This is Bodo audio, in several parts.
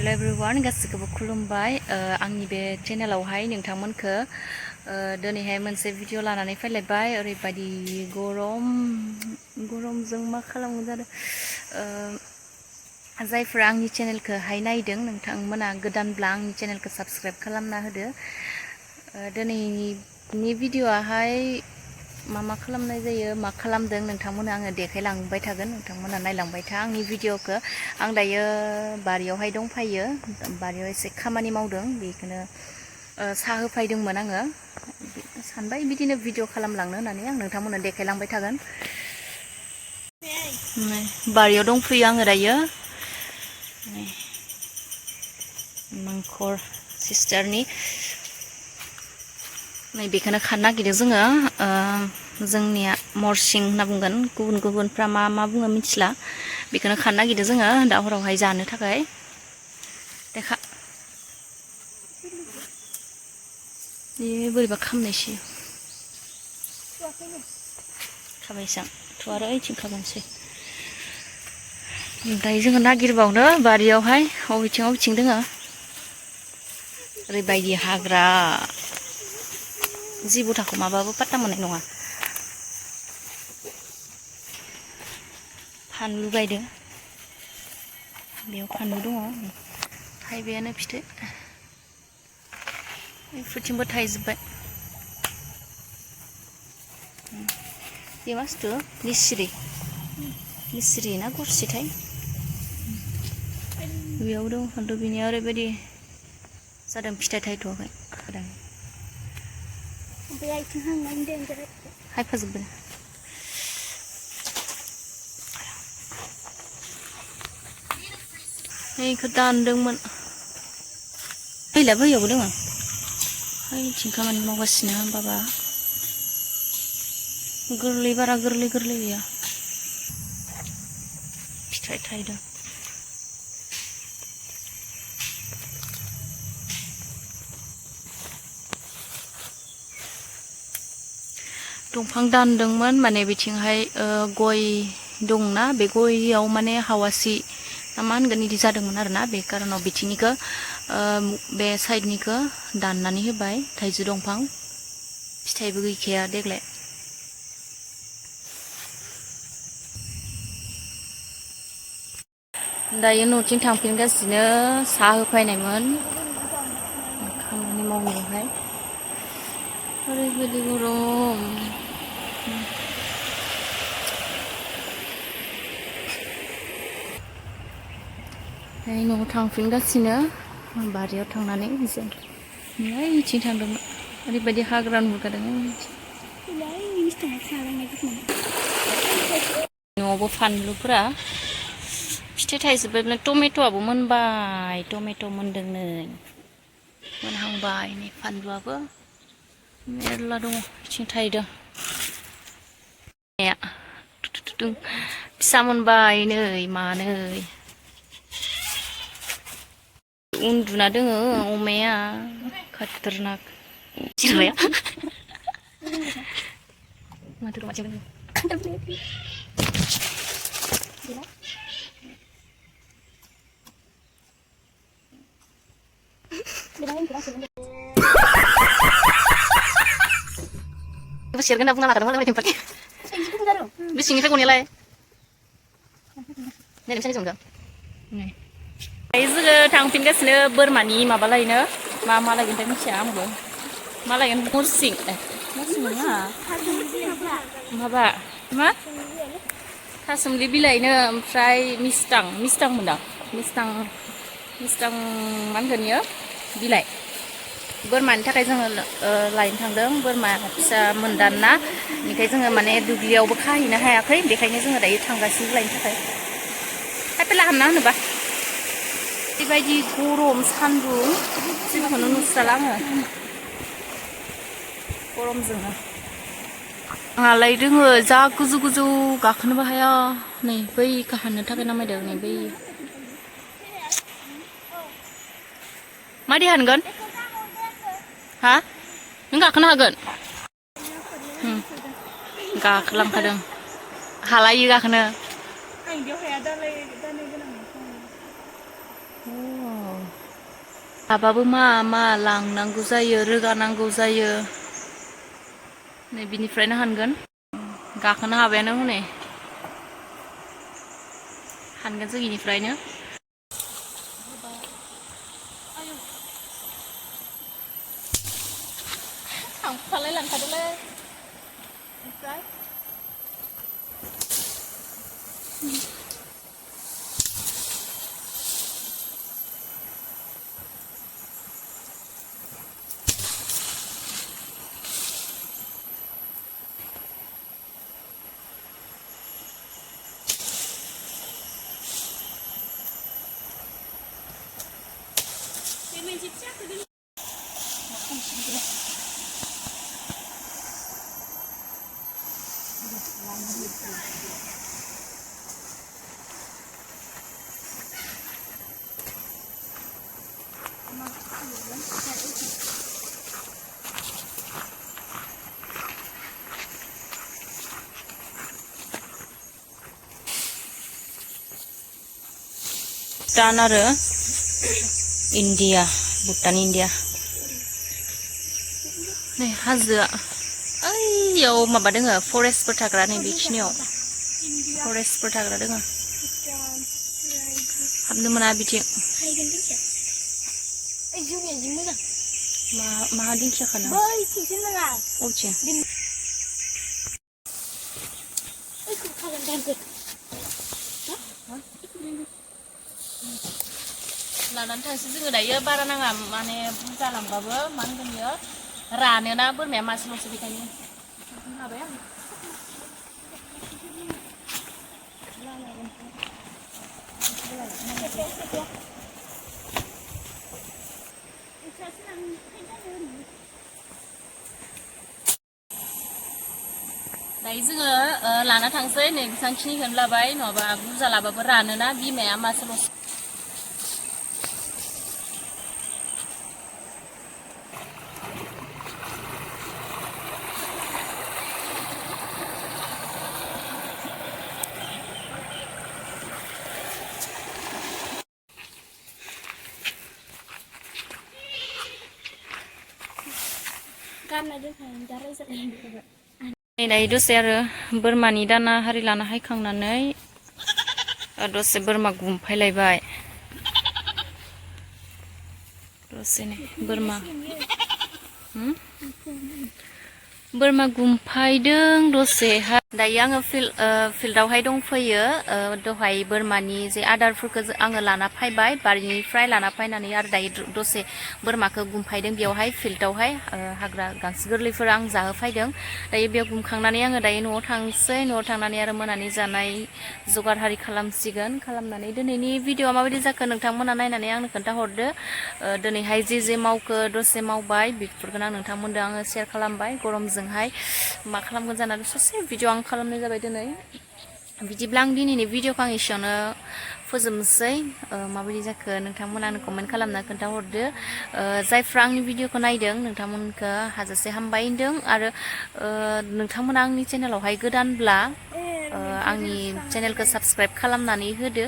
हेलो एवरीवन गासिखौबो खुलुमबाय आंनि बे चेनेलावहाय नोंथांमोनखौ दिनैहाय मोनसे भिडिअ लानानै फैलायबाय ओरैबायदि गरमजों मा खालामनो जादों जायफोरा आंनि चेनेलखौहाय नायदों नोंथांमोना गोदानब्ला आंनि चेनेलखौ साबस्क्राइब खालामना होदो दिनैनि भिडिअआहाय मा खालामनाय जायो मा खालामदों नोंथांमोना आङो देखायलांबाय थागोन नोंथांमोना नायलांबाय था आंनि भिडिअखौ आं दायो बारियावहाय दंफायो बारियाव एसे खामानि मावदों बेखौनो साहा होफैदोंमोन आङो सानबाय बिदिनो भिडिअ खालामलांनो होननानै आं नोंथांमोननो देखायलांबाय थागोन बारियाव दंफैयो आङो दायो मंखर सिस्टारनि नै बेखौनो खानो नागिरदों जोङो जोंनिया मरसिं होनना बुंगोन गुबुनफ्रा मा बुङो मिथिला बेखौनो खानो नागिरदों जोङो दा हरावहाय जानो थाखाय देखा बे बोरैबा खामनायसै खाबायसां थ' आरो ओइथिं खाबानोसै ओमफ्राय जोङो नागिरबावनो बारियावहाय बबेथिं दोङो ओरैबायदि हाग्रा जिबौथाखौ माबाबो पात्ता मोननाय नङा फानलु गायदों बेयाव फानलु दङ थाइबायानो फिथाइ बेफोरथिंबो थाइजोब्बाय बे मास्थु लिसिरि ना गरसिथाय बेयाव दं खिन्थु बिनिया ओरैबायदि जादों फिथाइ थायथ'वाखै हायफाजोब्बाय बेखौ दानदोंमोन बैयावबो दङ ओइथिं खामानि मावगासिनो बाबा बारा गोरलै गैया फिथाइ थायदों दंफां दानदोंमोन माने बिथिंहाय गय दंना बे गयाव माने हावासि मा होनगोन इदि जादोंमोन आरोना बे कारनाव बिथिंनिखौ बे साइडनिखौ दाननानै होबाय थाइजौ दंफां फिथाइबो गैखाया देग्लाय दायो न'थिं थांफिनगासिनो साहा होफैनायमोन खामानि मावनायावहाय ओरैबायदि गरम न'आव थांफिनगासिनो बारियाव थांनानै जों ओइथिं थांदोंमोन ओरैबायदि हाग्रा नुगादों न'आवबो फानलुफोरा फिथाइ थाइजोब्बाय माने टमेट'आबो मोनबाय टमेट' मोनदों नै मोनहांबाय नै फानलुआबो मेरला दङ बिथिं थायदों फिसा मोनबाय नै मानै उन्दुना दोङो अमाया खाथारनाक Jiraiya Bersihkan dah bunga lah, kadang-kadang tempat. Bersihkan kau nilai. Nih bisa disunggang. Nih. Ayo थांफिनगासिनो बोरमानि माबा लायनो मा लायगोनथाय मिथिया आंबो मा लायगोन मुरसिं नङा माबा मा थासुमलि बिलाइनो ओमफ्राय मिस्टां मोनदां मिस्टां मा होनगोन इयो बिलाइ बोरमानि थाखाय जोङो लायनो थांदों बोरमा फिसा मोनदानना बेनिखाय जोङो माने दुब्लियावबो खाहैनो हायाखै बेखायनो जोङो दायो थांगासिनो लायनो थाखाय खायफा लाहामना होनोबा बेबायदि गरम सान्दुं जेबोखौनो नुस्राला आङो गरमजोंनो आंहालाय दोङो जा गोजौ गाखोनोबो हाया नै बैखौ हाननो थाखाय नामायदों नै बै मादि हानगोन हा नों गाखोनो हागोन गाखोलांखादों हालायो गाखोनो हाबाबो मा मा लांनांगौ जायो रोगानांगौ जायो नै बिनिफ्रायनो हानगोन गाखोनो हाबायानो हनै हानगोन जों इनिफ्रायनो थांफालाय लांखादोंलै ओमफ्राय भुटान आरो इन्डिया भुटान इन्डिया नै हाजोआ ओइयाव माबा दोङो फरेस्टफोर थाग्रा नै बेखिनियाव फरेस्टफोर थाग्रा दोङो हाबनो मोना बिथिं मा दिंखिया खाना अबेथिं लानानै थांसै जोङो दायो बारा नाङा माने बुरजा लांबाबो मा होनगोन बियो रानोना बोरमाया मासेल'सो बेखायनो हाबाय आं दायो जोङो लाना थांसै नै बेसेबांखिनिखौनो लाबाय नङाबा बुरजा लाबाबो रानोना बिमाया मासेल'सो दायो दसे आरो बोरमानि दाना हारि लाना हायखांनानै दसे बोरमा गुमफायलायबाय दसेनो बोरमा गुमफायदों दसेहाय दायो आङो फिल्डआवहाय दंफैयो दहाय बोरमानि जे आदारफोरखौ आङो लाना फैबाय बारिनिफ्राय लाना फैनानै आरो दायो दसे बोरमाखौ गुमफायदों बेयावहाय फिल्डआवहाय हाग्रा गांसो गोरलैफोर आं जाहोफैदों दायो बेयाव गुमखांनानै आङो दायो न'आव थांसै न'आव थांनानै आरो मोनानि जानाय जगार हारि खालामसिगोन खालामनानै दिनैनि भिडिअआ माबायदि जाखो नोंथांमोना नायनानै आंनो खोन्थाहरदो दिनैहाय जे मावखो दसे मावबाय बेफोरखौनो आं नोंथांमोनजों आङो शेयार खालामबाय गरमजोंहाय मा खालामगोन जानानै ससे भिडिअ आं खालामनाय जाबाय दिनै बिदिब्ला आं दिनैनि भिडिअखौ आं एसेयावनो फोजोबनोसै माबायदि जाखो नोंथांमोना आंनो कमेन्ट खालामना खोन्थाहरदो जायफ्रा आंनि भिडिअखौ नायदों नोंथांमोनखौ हाजासे हामबाय होनदों आरो नोंथांमोना आंनि चेनेलावहाय गोदानब्ला आंनि चेनेलखौ साबस्क्राइब खालामनानै होदो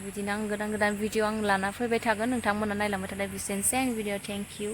बिदिनो आं गोदान भिडिअ आं लाना फैबाय थागोन नोंथांमोना नायलांबाय थानाय बिसेनोसै आंनि भिडिअ थेंक इउ